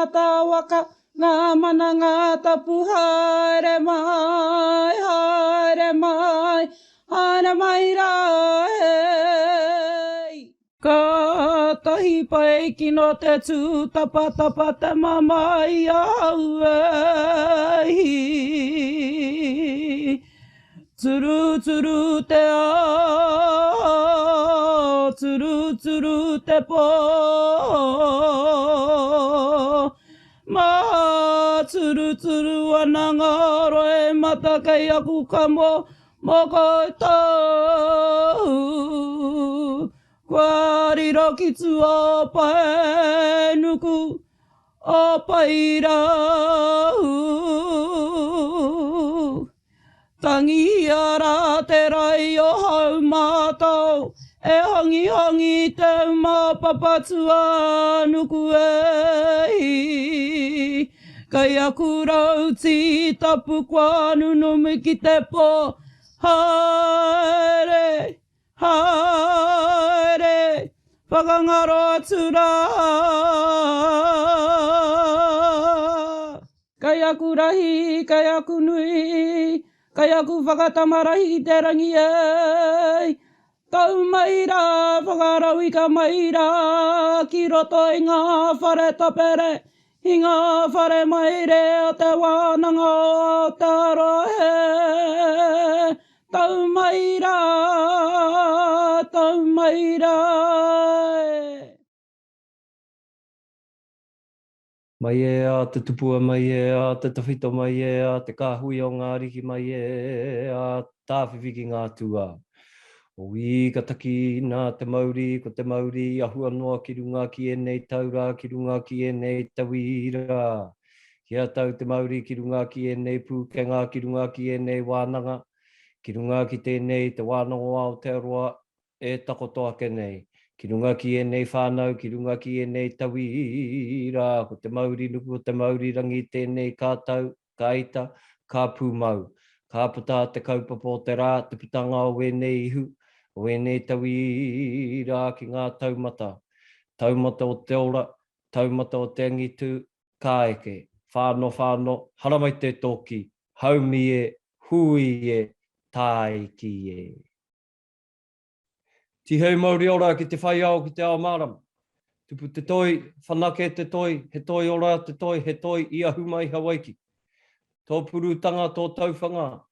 tangata waka, ngā mana ngā tapu haere mai, haere mai, haere mai rā hei. Kātahi pai kino te tūtapatapa te mamae i ahau e hi. Turuturu te ao, turuturu te pō. Māturuturu ana ngā roimata kei aku kamo mō koutou. Kua riro ki tua o Paenuku, o Paerau. Tangihia rā te rai o Haumātao, e hangihangi te uma o Papatūānuku e hi. Kei aku rau tītapu kua nunumi ki te pō, haere, haere, whakangaro atu rā. Kei aku rahi, kei aku nui, kei aku whakatama rahi ki te rangi e. Tau mai rā, whakarauika mai rā, ki roto i ngā whare tapere, i ngā whare maire o Te Wānanga o Aotearoa he. Tau mai rā, tau mai rā e. Mai e a te tupua, mai e a te tawhito, mai e a te kāhui o ngā ariki, mai e a tāwhiwhi ki ngā tūā. Oī, ka taki nā te mauri, ko te mauri i ahua noa ki runga ki ēnei tau rā, ki runga ki ēnei tauira. Kia tau te mauri ki runga ki ēnei pūkenga, ki runga ki ēnei wānanga, ki runga ki tēnei Te Wānanga o Aotearoa e takoto ake nei, ki runga ki ēnei whānau, ki runga ki ēnei tauira, ko te mauri nuku, ko te mauri rangi tēnei ka tau, ka ita, ka pūmau. Ka puta te kaupapa o te rā, te putanga o ēnei ihu, o ēnei tauira ki ngā taumata. Taumata o te ora, taumata o te angitu, ka eke. Whano whano, haramai te tōki, haumi e, hui e, tāiki e. Tihei mauri ora ki te whai ao ki te ao mārama. Tupu te toi, whanake te toi, he toi ora te toi, he toi i ahu mai Hawaiki. Tō purutanga, tō tauwhanga,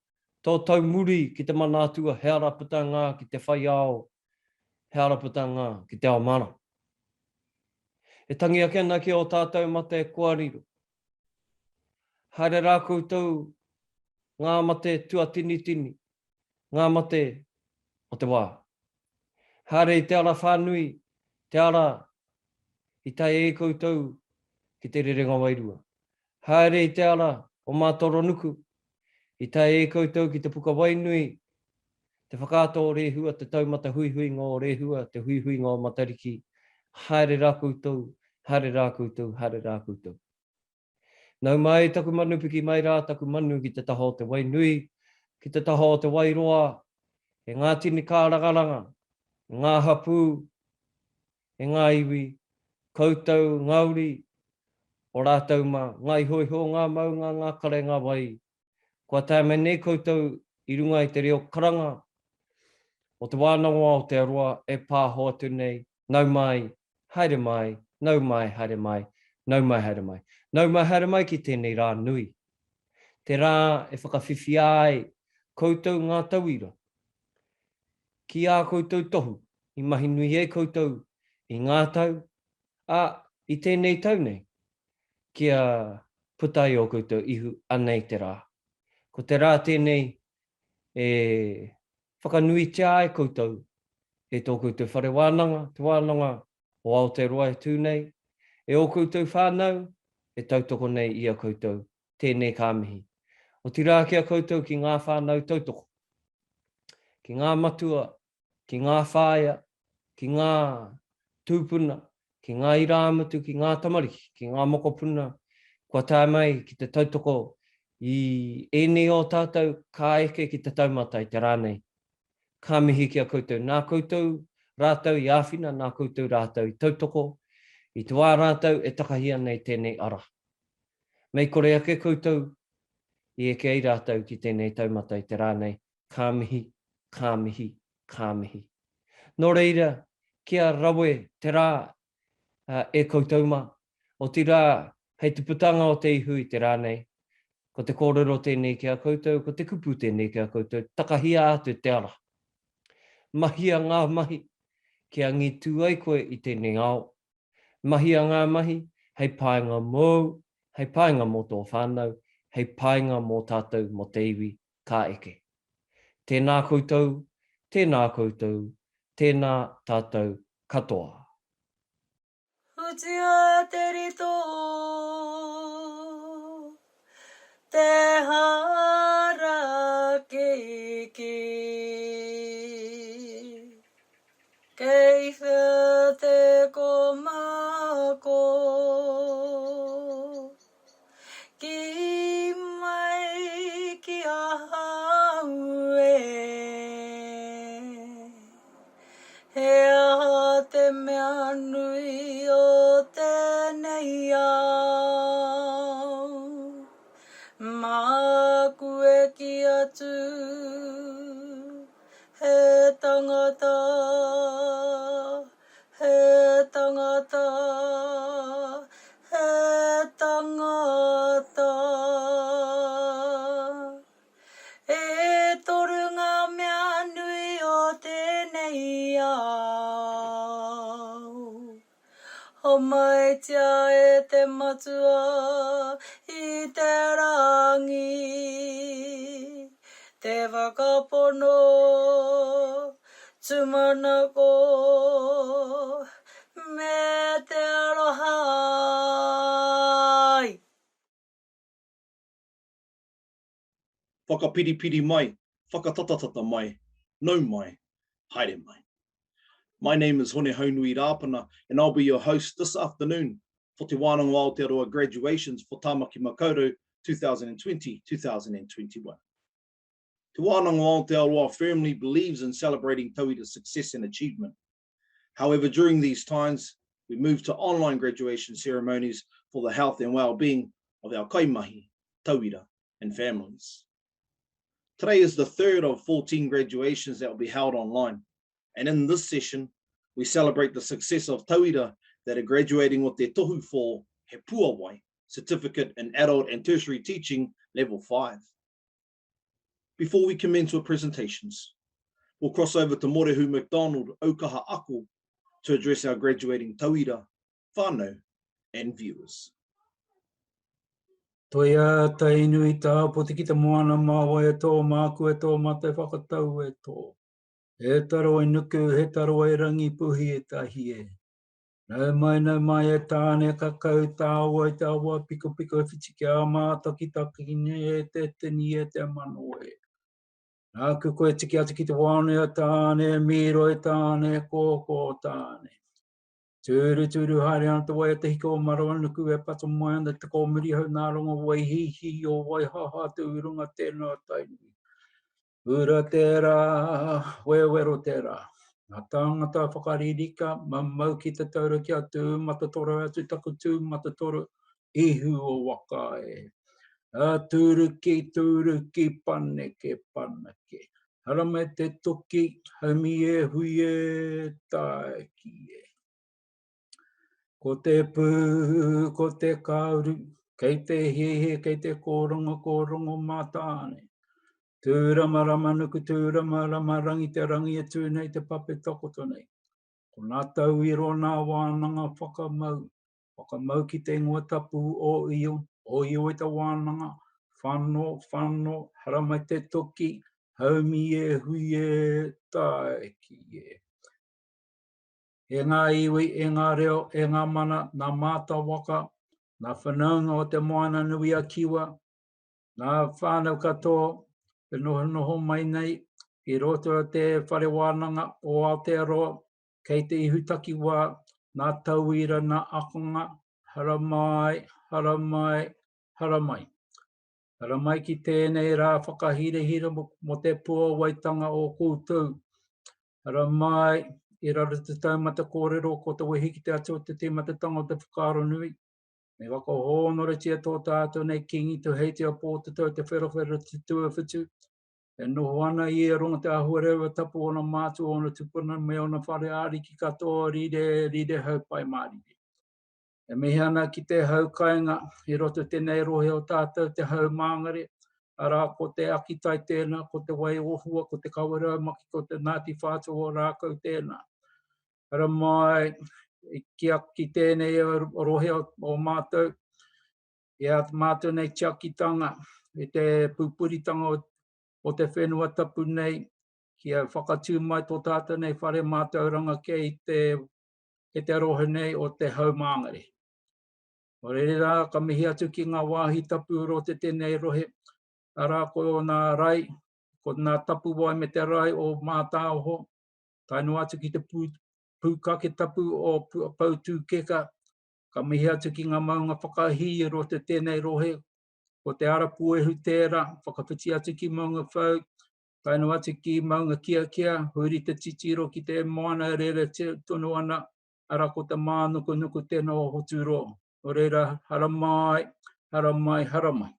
tō taumuri ki te mana atua he ara puta ngā ki te whai ao, he ara puta ngā ki te ao mārama. E tangi ake ana ki ō tātou mate kua riro. Haere rā koutou ngā mate tuatinitini, ngā mate o te wā. Haere i te ara whānui, te ara i tae ai koutou ki te rerenga wairua. Haere i te ara o Mātoronuku, i tae ai koutou ki te puka wainui, te whakaata o Rehua, te taumata huihuinga o Rehua, te huihuinga o Matariki, haere rā koutou, haere rā koutou, haere rā koutou. Nau mai taku manu piki mai rā taku manu ki te taha o te wai nui, ki te taha o te wai roa, e ngā tini kārangaranga, e ngā hapū, e ngā iwi, koutou ngā uri o rātou mā, ngā ihoiho o ngā maunga, ngā kare, ngā wai, kua tae mai nei koutou i runga i te reo karanga o Te Wānanga o Aotearoa e pāho atu nei, Nau mai, haere mai, nau mai, haere mai, nau mai, haere mai. Nau mai, haere mai ki tēnei rā nui. Te rā e whakawhiwhia ai koutou ngā tauira ki ā koutou tohu i mahi nui ai koutou i ngā tau, ā, i tēnei tau nei, kia puta ai ō koutou ihu, anei te rā. Ko te rā tēnei e whakanuitia ai koutou e tō koutou whare wānanga, Te Wānanga o Aotearoa e tū nei, e ō koutou whānau e tautoko nei i a koutou, tēnei ka mihi. Otirā ki a koutou ki ngā whānau tautoko, ki ngā matua, ki ngā whāea, ki ngā tūpuna, ki ngā irāmutu, ki ngā tamariki, ki ngā mokopuna kua tae mai ki te tautoko i ēnei o tātou ka eke ki te taumata i te rā nei. Ka mihi ki a koutou. Nā koutou rātou i āwhina, nā koutou rātou i tautoko. I te wā rātou e takahi ana i tēnei ara. Mei kore ake koutou i eke ai rātou ki tēnei taumata i te rā nei, ka mihi, ka mihi, ka mihi. Nō reira, kia rawe te rā e koutou mā. Otirā, hei te putanga o te ihu i te rā nei, ko te kōrero tēnei ki a koutou, ko te kupu tēnei ki a koutou, takahia atu te ara. Mahia ngā mahi kia angitū ai koe i tēnei ao. Mahia ngā mahi hei painga mōu, hei painga mō tō whānau, hei painga mō tātou mō te iwi ka eke. Tēnā koutou, tēnā koutou, tēnā tātou katoa. Hutia te rito, te harakeke. Kei whea te komako? Ki mai ki ahau e. He aha te mea nui o tēnei ao? Māku e kī atu, he tangata, he tangata, he tangata. E toru ngā mea nui o tēnei ao. Homaitia e te Matua i te rangi, te whakapono, tūmanako, me te aroha. Whakapiripiri mai, whakatatatata mai, nau mai, haere mai. My name is Hone Haunui Rāpana and I'll be your host this afternoon for Te Wānanga o Aotearoa graduations for Tāmaki Makaurau 2020-2021. Te Wānanga o Aotearoa firmly believes in celebrating tauira success and achievement. However, during these times, we move to online graduation ceremonies for the health and well-being of our kaimahi, tauira, and families. Today is the third of 14 graduations that will be held online. And in this session, we celebrate the success of tauira that are graduating with their tohu for He Puawai, Certificate in Adult and Tertiary Teaching, Level 5. Before we commence with presentations, we'll cross over to Morehu McDonald Aukaha Ako to address our graduating tauira, whānau and viewers. Toia Tainui tāpoti ki te moana mā wai e tō, māku e tō, mā te whakatau e tō. He taro e nuku, he taro e rangi puhi e tahi e. Nau mai, nau mai e Tāne ka kau tāua i te awa pikopiko e whiti ki a mātakitaki nei e te tini e te mano e. Nāku koe tiki atu ki te wāne a Tāne, mīro e Tāne, kōkō Tāne. Tūrutūru haere ana te wai o te hika o Marawanuku e pato mai ana te kōmurihau nā rongo waihīhī o Waihaha te urunga tēnā Tainui. Ura tērā, wewero tērā. Ngā tāngata whakaririka, mamau ki te taura kia tū matatoro atu taku tū matatoro, ihu o waka e. A tūruki, tūruki, paneke, paneke. Haramai te toki, haumi e hui e, tāiki e. Ko te pū, ko te kāuru, kei te hehe, kei te kōrongo, kōrongo mā Tāne. Tūramarama nuku, tūramarama rangi te rangi e tū nei te pape takoto nei. Ko nā tauiro nā wānanga whakamau, whakamau ki te ingoa tapu o Io, o Io i te wānanga, whano, whano, haramai te toki, haumi e hui e, tāiki e. E ngā iwi, e ngā reo, e ngā mana, nā māta waka, nā whanaunga o Te Moana Nui a Kiwa, nā whānau katoa e nohonoho mai nei i roto o te Whare Wānanga o Aotearoa, kei te ihu takiwā, nā tauira, nā akonga, haramai, haramai, haramai. Haramai ki tēnei rā whakahirahira mō te puawaitanga o koutou. Haramai. i raro te taumata kōrero ko te wehi ki te Atua te tīmatatanga o te whakaaro nui. Me whakahōnoretia tō tātou nei Kīngi Tuheitia Pōtatau Te Wherowhero Te Tuawhitu, e noho ana ia runga te ahuarewa tapu ōna mātua, ōna tupuna me ōna whare ariki katoa, rire, rire hau pai mārire. E mihi ana ki te hau kainga i roto tēnei rohe o tātou te hau māngere, arā ko te akitai tēnā, ko te wai ohua, ko te kawerau maki, ko te Ngāti Whātua o Rākau tēnā. Ara mai ki, ki tēnei rohe o, o mātou, i a mātou nei tiakitanga, i te pūpuritanga o, o te whenua tapu nei, kia whakatū mai tō tātou nei whare mātauranga kei te, kei te rohe nei o te haumāngere. Nō reira rā, ka mihi atu ki ngā wāhi tapu ro te tēnei rohe, arā ko nā rai, ko nā tapuwae me te rai o Mātāoho, tae noa atu ki te pū, pūkake tapu o Poutūkeka, ka mihi atu ki ngā maunga whakahī i roto tēnei rohe, ko te ara puehu tērā, whakawhiti atu ki Maungawhau, tae noa atu ki Maunga Kiakia, huri te titiro ki te moana e rere tonu ana, ara ko te mānukunuku tēnā o Hoturoa. Nō reira, haramai, haramai, haramai.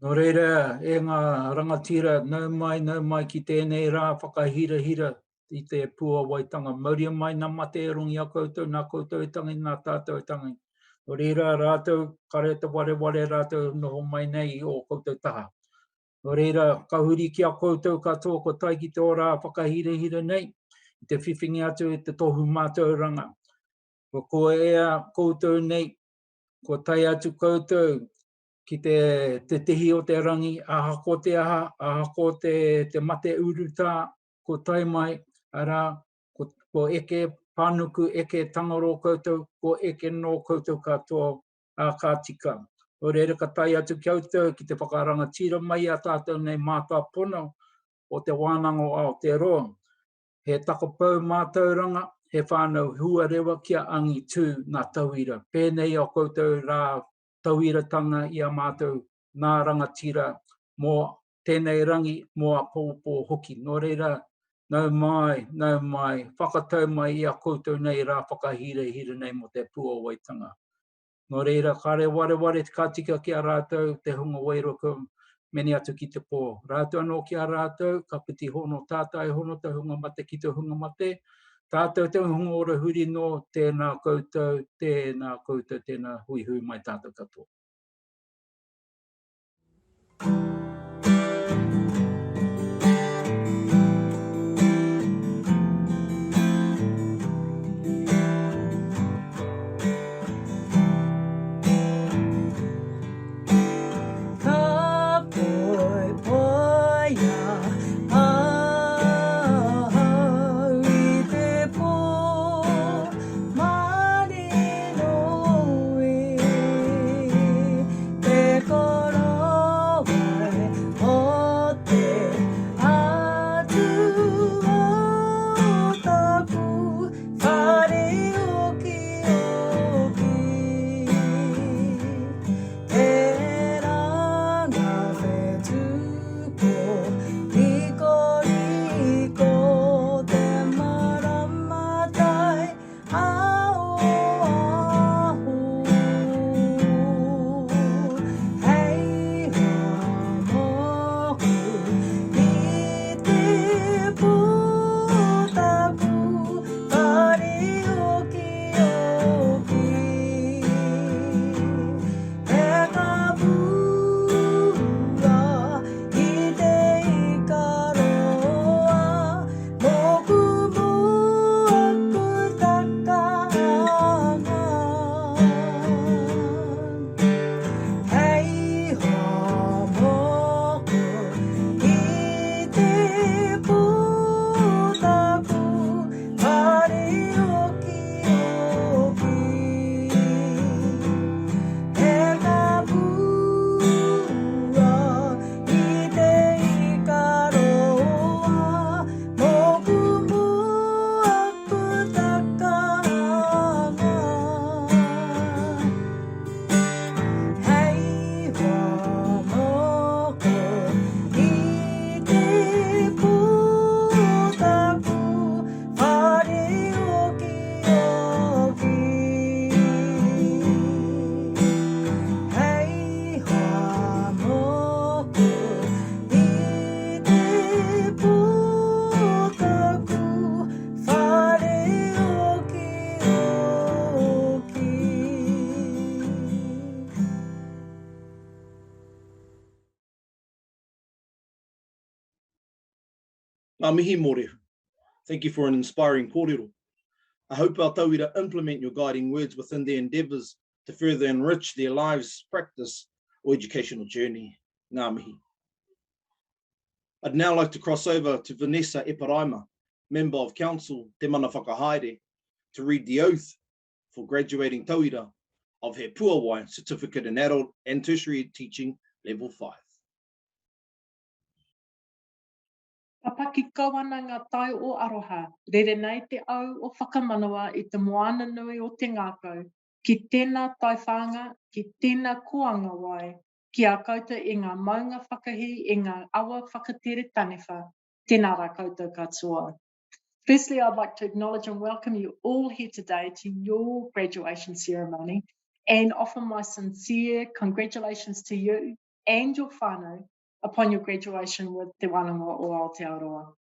Nō reira, e ngā rangatira, nau mai, nau mai ki tēnei rā whakahirahira i te puawaitanga. Mauria mai nā mate e rongi a koutou, nā koutou e tangi, nā tātou e tangi. Nō reira, rātou, kare te wareware rātou noho mai nei i ō koutou taha. Nō reira, ka huri ki a koutou katoa ko tae ki tō rā whakahirahira nei, i te whiwhingi atu i te tohu mātauranga. Kua kua ea koutou nei, kua tae atu koutou ki te, te tihi o te rangi, ahako te aha, ahako te, te mate urutā, ko tae mai, arā, ko, ko eke panuku, eke tangaro koutou, ko eke nō koutou katoa, ā, ka tika. Nō reira ka tae atu koutou ki te whakarangatira mai a tātou nei mātāpono o Te Wānanga o Aotearoa. He takapou mātauranga, he whānau huarewa kia angitū ngā tauira. Pēnei a koutou rā tauiratanga i a mātou nā rangatira mō tēnei rangi, mō āpōpō hoki. Nō reira, nau mai, nau mai, whakatau mai i a koutou nei rā whakahirahira nei mō te puawaitanga. Nō reira, kāre wareware ka tika ki a rātou te hunga wairua kua mene atu ki te pō. Rātou anō ki a rātou, ka piti hono tātai hono te hunga mate ki te hunga mate, Tātou te hunga ora huri nō, tēnā koutou, tēnā koutou, tēnā huihui mai tātou katoa. Ka poipoia ahau i te pō marino e. Ngā mihi Mōrehu. Thank you for an inspiring kōrero. I hope our tauira implement your guiding words within their endeavours to further enrich their lives, practice or educational journey. Ngā mihi. I'd now like to cross over to Vanessa Eparaima, Member of Council, Te Mana Whakahaere, to read the oath for graduating tauira of He Puawai Certificate in Adult and Tertiary Teaching Level 5. Papaki kau ana ngā tai o aroha, rere nei te au o whakamanawa i te moana nui o te ngākau, ki tēnā taiwhānga, ki tēnā kōanga wai, ki a koutou e ngā maunga whakahī, e ngā awa whakatere taniwha, tēnā rā koutou katoa. Firstly, I'd like to acknowledge and welcome you all here today to your graduation ceremony and offer my sincere congratulations to you and your whānau upon your graduation with Te Wānanga o Aotearoa.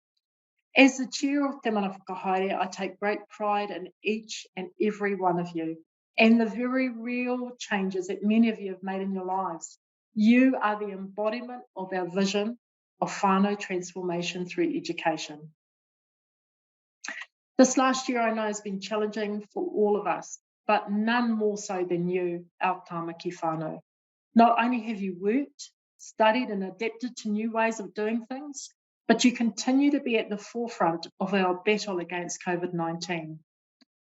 As the chair of Te Mana Whakahaere, I take great pride in each and every one of you and the very real changes that many of you have made in your lives. You are the embodiment of our vision of whānau transformation through education. This last year I know has been challenging for all of us, but none more so than you, our Tāmaki whānau. Not only have you worked, studied and adapted to new ways of doing things, but you continue to be at the forefront of our battle against COVID-19.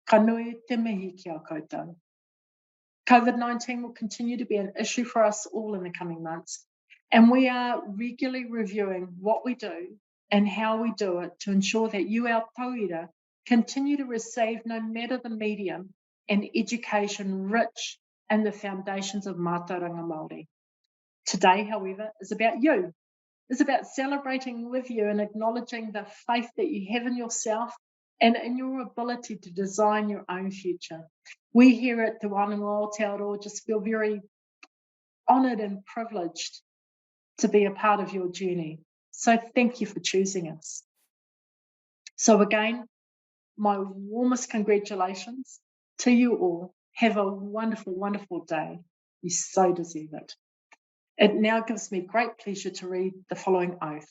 Ka nui te mihi ki a koutou. COVID-19 will continue to be an issue for us all in the coming months, and we are regularly reviewing what we do and how we do it to ensure that you, our tauira, continue to receive, no matter the medium, an education rich in the foundations of mātauranga Māori. Today, however, is about you. It's about celebrating with you and acknowledging the faith that you have in yourself and in your ability to design your own future. We here at Te Wānanga o Aotearoa just feel very honoured and privileged to be a part of your journey. So thank you for choosing us. So again, my warmest congratulations to you all. Have a wonderful, wonderful day. You so deserve it. It now gives me great pleasure to read the following oath.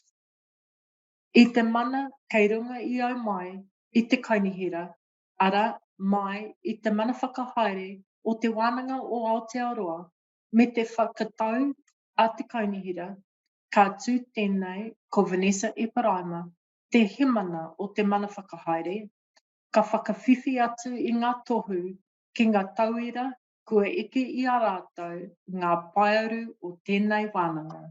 I te mana kei runga i au mai i te kaunihera, arā, mai i te mana whakahaere o Te Wānanga o Aotearoa me te whakatau a te kaunihera, ka tū tēnei ko Vanessa Eparaima te hemana o te mana whakahaere, ka whakawhiwhi atu i ngā tohu ki ngā tauira kua eke i a rātou ngā paearu o tēnei wānanga.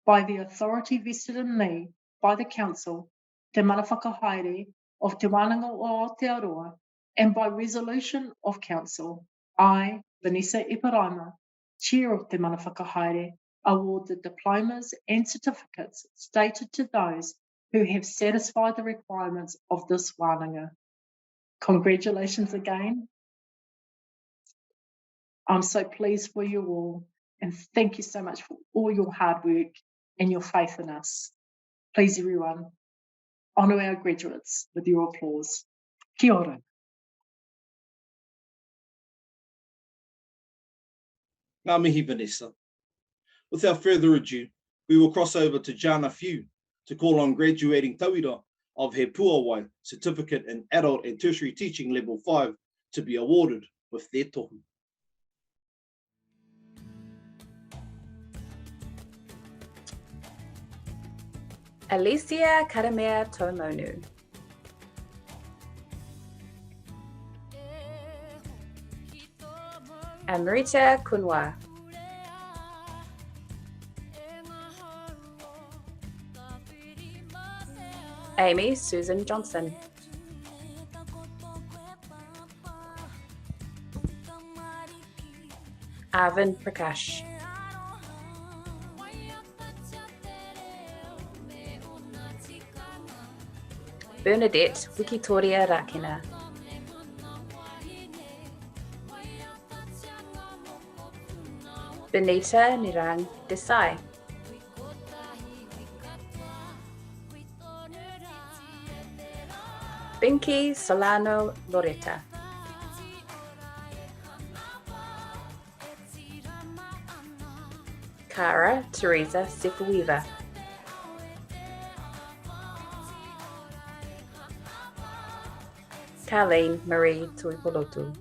By the authority vested in me by the Council, Te Mana Whakahaere of Te Wānanga o Aotearoa, and by resolution of Council, I, Vanessa Eparaima, Chair of Te Mana Whakahaere, award the diplomas and certificates stated to those who have satisfied the requirements of this wānanga. Congratulations again. I'm so pleased for you all and thank you so much for all your hard work and your faith in us. Please, everyone, honour our graduates with your applause. Kia ora. Ngā mihi, Vanessa. Without further ado, we will cross over to Jana Few to call on graduating tauira of He Puawai Certificate in Adult and Tertiary Teaching Level 5 to be awarded with their tohu. Alicia Karamea Tomonu. Amrita Kunwa. Amy Susan Johnson. Arvin Prakash. Bernadette Wikitoria Rakena. Benita Nirang Desai. Binky Solano Loretta. Cara Teresa Sefuiva. Carleen Marie Tuipolotu.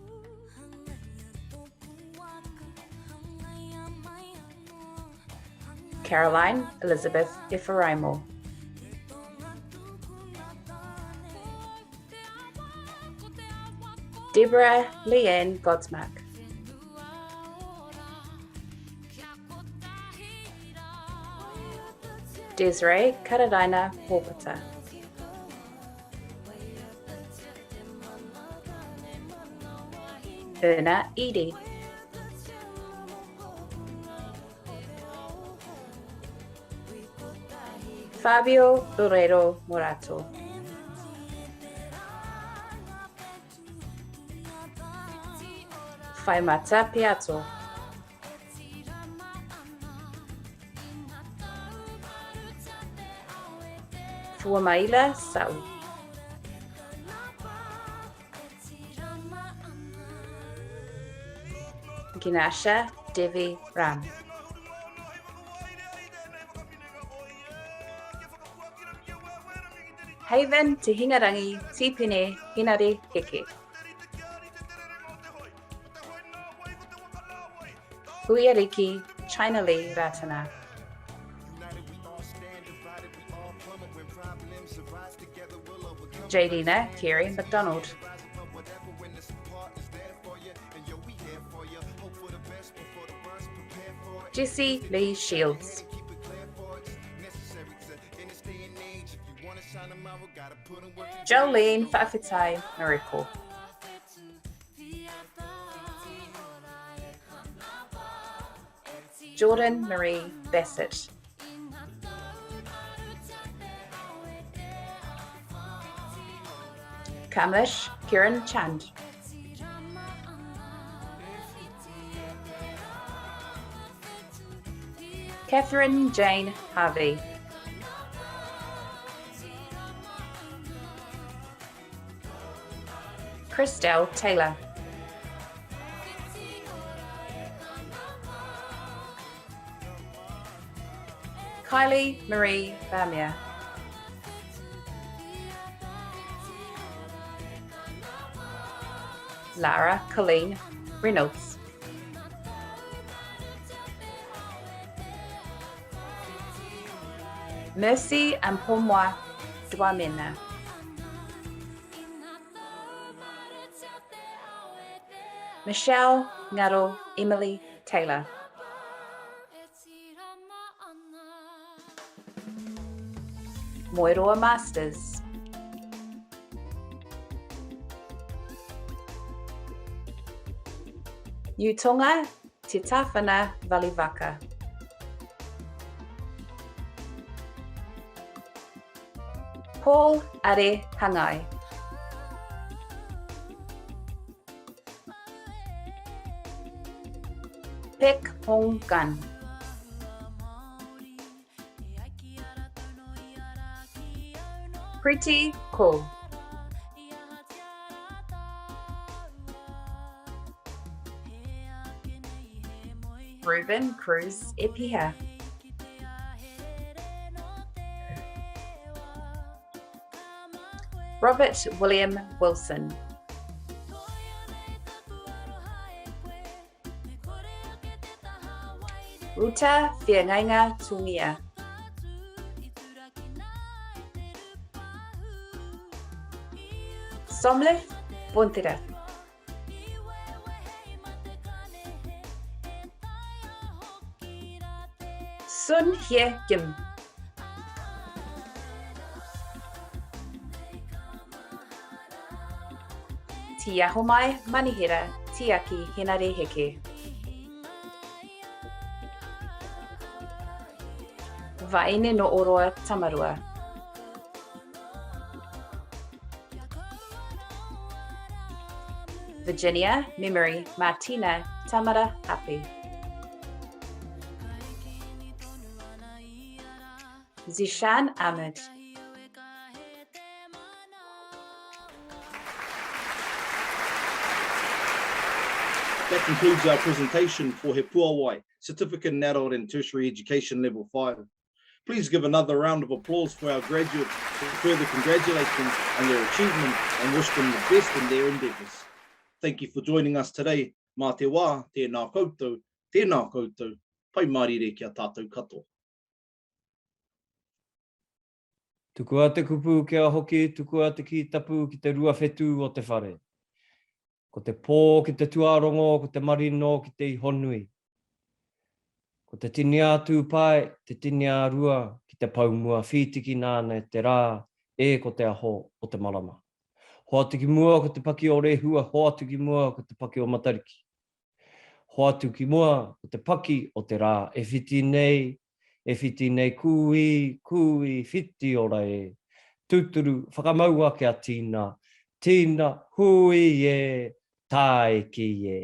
Caroline Elizabeth Eferaimo. Deborah Leanne Godsmark. Desiree Kararaina Pōpata. Erna Eady. Fabio Loureiro Morato. Whaimata Piato. Fuamaila Sau. Ginasha Devi Ram. Haven Te Hingarangi Tipene Hinare Heke. Huiariki China Lee Ratana. Jadina Kerry McDonald. Jesse Lee Shields. Jolene Fa'afetai Miracle. Jordan Marie Bassett. Kamlesh Kiran Chand. Catherine Jane Harvey. Christelle Taylor. Kylie Marie Vermeer. Lara Colleen Reynolds. Mercy and Pomwa Dwamena. Michelle Ngaro Emily Taylor. Moeroa Masters. Utonga Te Tawhana Valivaka. Paul Are Hangai. Pek Hong Gan. Pretty Cool. Ruben Cruz Epiha. Robert William Wilson. Ruta Whiangainga Tumia. Somlith Bontira. Sun Hye Kim. Tiahomai Manihera Tiaki Henare Heke. Vaine no Oroa Tamarua. Virginia Memory Martina Tamara Hapi. Zishan Ahmed. That concludes our presentation for He Puawai, Certificate in Adult and Tertiary Education Level 5. Please give another round of applause for our graduates to further congratulate them on their achievement and wish them the best in their endeavours. Thank you for joining us today. Mā te wā, tēnā koutou, tēnā koutou, pai mārire ki a tātou katoa. Tukua te kupu kia hoki, tukua te kī tapu ki te ruawhetū o te whare. Ko te pō ki te tuarongo, ko te marino ki te ihonui. Ko te tini ā-tūpae, te tini ā-rua ki te poumua whītiki nāna e te rā, e ko te aho o te marama. Hoatu ki mua ko te paki o Rehua, hoatu ki mua ko te paki o Matariki. Hoatu ki mua ko te paki o te rā e whiti nei, e whiti nei kūī, kūī, whiti ora e. Tūturu, whakamaua kia tīna, tīna, hūī e, tāiki e.